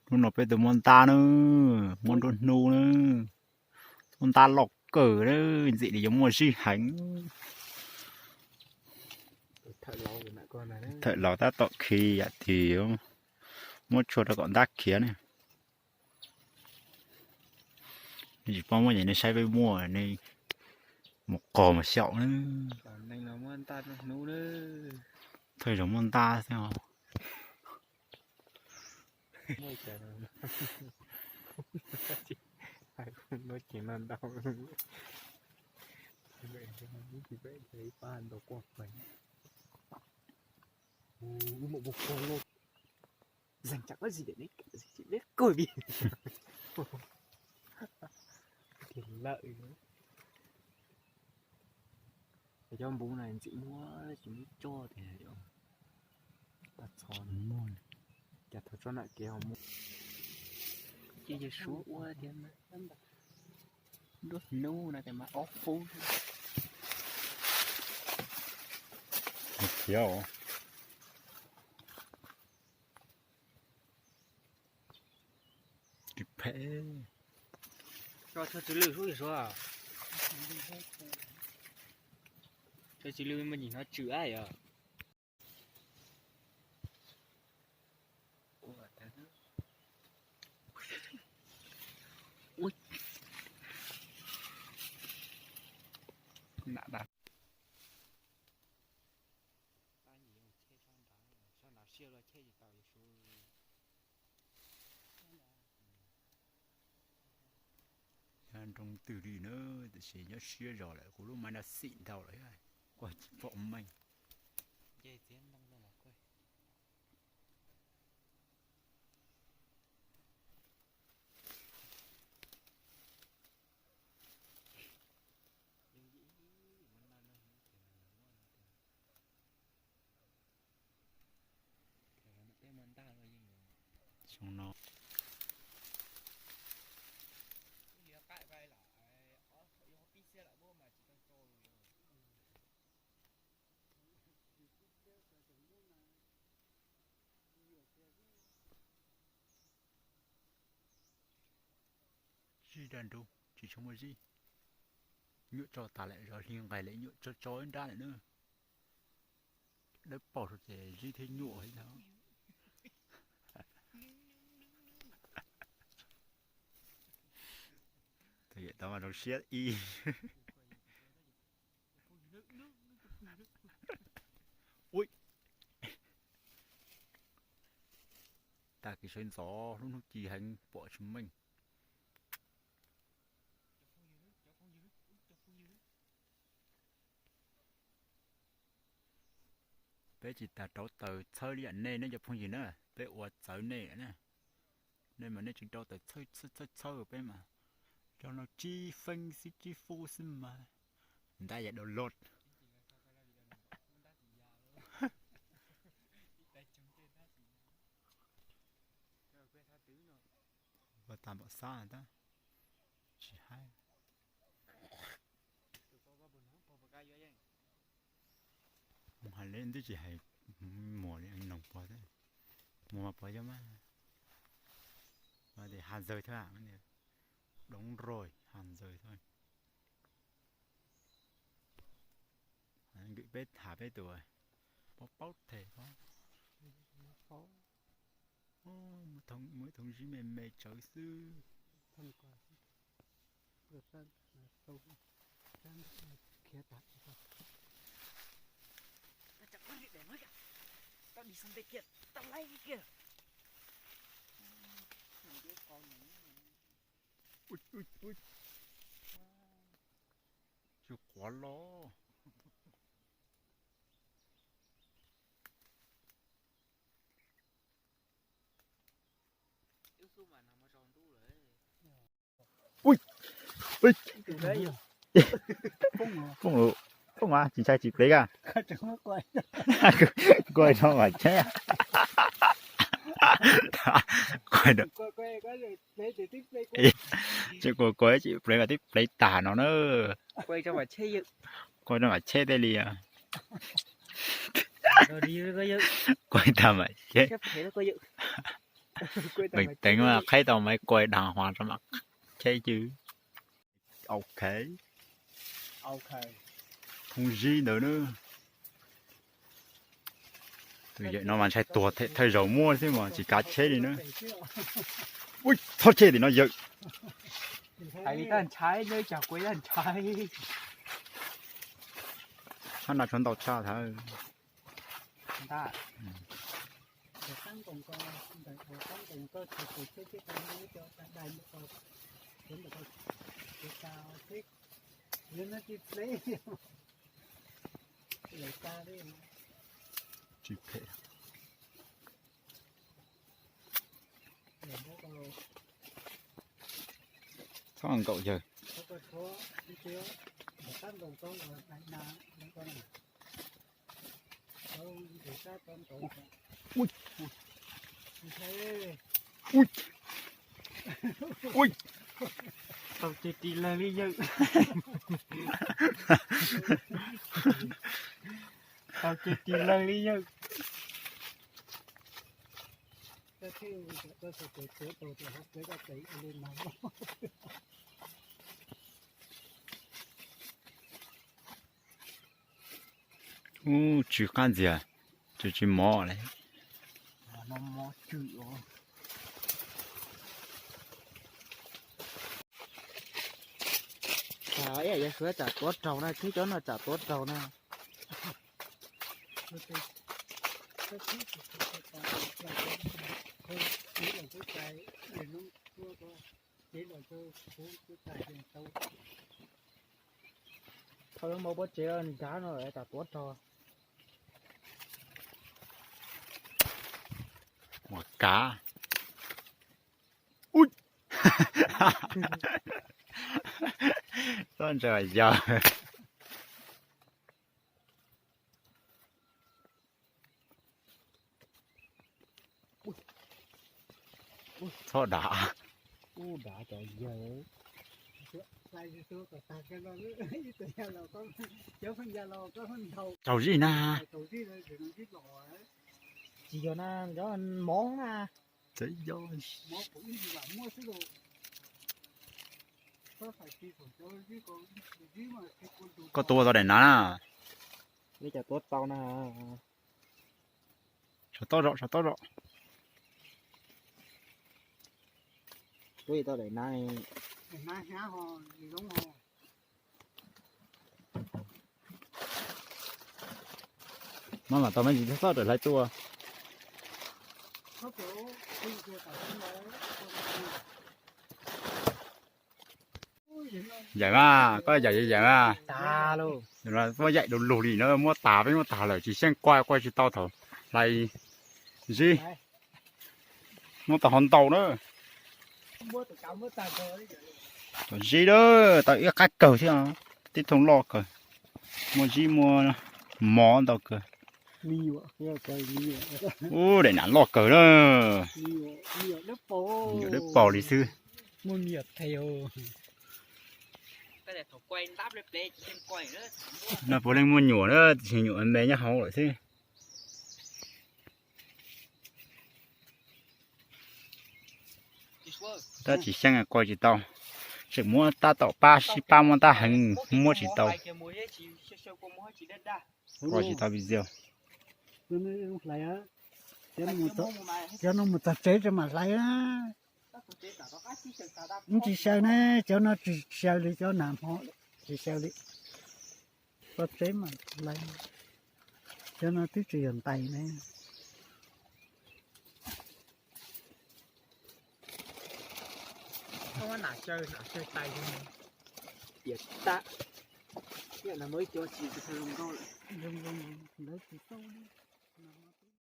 Hnub no peb tuaj muab ntab na, muab nruab hnub na, muab ntab loj kawg na, ntxim li yuav muaj zib heev. Thawm laus tab tom khi yam tiag, muab tshuaj rau kom ntab khiav ne. Nej tsis paub muab ces nej saib peb muaj, nej mus qog mus xyaum na. Thawj zaug muab ntab xwb os. Cov npum na ntxim muab tsis muab coj tiag. Txhob muab, cas thaum tso nam kev ho muab. Ces yawg Suav ua tiag mas, nruab hnub no tias mas ob kub. Khiav. Tsis phem. Tso tsw lwj hlub yawg Suav. Tsw lwj me ntsis hnov tsw ab yog. Nyob nroo twg li na, tiam sis nyob siab zog lawm, kuv lub maiv no xim ntau lawm, kuj tsis pom meej. Xyoo no zib daj nrub tsis tshua muaj zib, nyuaj tso tas lawm, zov hli nqaij lawm nyuaj tso tso ib nrab lawm na. Dawb paug rau ces zib thiab nyuaj thiab. Tus yawm tau mas zoo siab ib. Ui, tag kis sawv ntxov lub hnub ci heev pom tsis meej. Peb tsis tas rauv taws txhawb li yam nej, nej cov phooj ywg na, peb ua txawv nej na. Nej mas nej tsis rauv taws txhawb txhawb txhawb peb mas, cov no tsib feeb xwb tsib fub xwb mas, ntab yam download. Ua tas npam xab tab, tsis haib. Mus hais li twb tsis hais, muag li noog pog, muag mas pog yog mas, mas tias Hà Giang thôi, đóng rồi Hà Giang thôi. Peb tham peb tus paub paub them paub. Muaj ib thooj zib me me tsawv xwb. Tsw quav los. Ui, ui, phooj, phooj mas tsis ntshai tsis plev a. Kuv no mas cheb, kuv, kuv tsis plev mas twb plev tag no na. Kuv no mas cheb tej li. Kuav tag mam cheb. Meem teev mas qhib tau maiv kuav dhau hua rau mam cheb cw. Ok. Thoob zib ntawd na. Tus yawm no mas ntshai tuag thawj zaug muaj xwb mas tsis kav cheb li na. Ui, txhob cheb tim no yawm. Hab no tshuav ntau tshaj thawv. Tsis phem. Txhob nkaum yawg. Ui, ui, ui. Tau ceg ris lawg li yawg. Tau ceg ris lawg li yawg. Ub, tsw qab ntxiag, tsw tsis mov li. Ib yam yog suav tsam tuav raug na, tib cov no tsam tuav raug na. Thaum lub npau pob tsev nrad no tsam tuav raug. Ua kav. Ui, txhob ntsaws yawg. Txhob dav. Raug zib na. Tsis yog na, mov na. Koj tua tau daim nav na. Li cas tua tau na. Saum toj zom, saum toj zom. Tua tau daim nav. Maj mam tau me ntsis txhob raws hlais tua. Yaim mas, koj yaim yaim mas. Muab yaim du lug li na, muab tas peb muab tas lawm tsis xyeej kuaj, kuaj tsis tau thaum hlais zib. Muab tau hov ntau na. Cov zib na, tau ib qab kawg thiab, tib thooj loj kawg. Muaj zib muaj mov ntau kawg. Ub, daim nav loj kawg na. Nyuam dawb paug li xwb. No puav leej muaj nyuam na, tsis nyuam me nyob hauv lawm xwb. Tab tsis xyeej kuaj tsis tau, tseem muab tab tom pab sib pab muab tab heev muab tsis tau. Kuaj tsis tau video. Cov no mus txog tsev tso mam hlais. Tsis xyaw ne, cov no tsis xyaw li, cov nav hmo tsis xyaw li. Txog tsev mam hlais. Cov no twb tsis yog ntais ne. Tiam tab, ib cov tsis zoo nkauj lawm. Zoo zoo, lawv tsis tau li.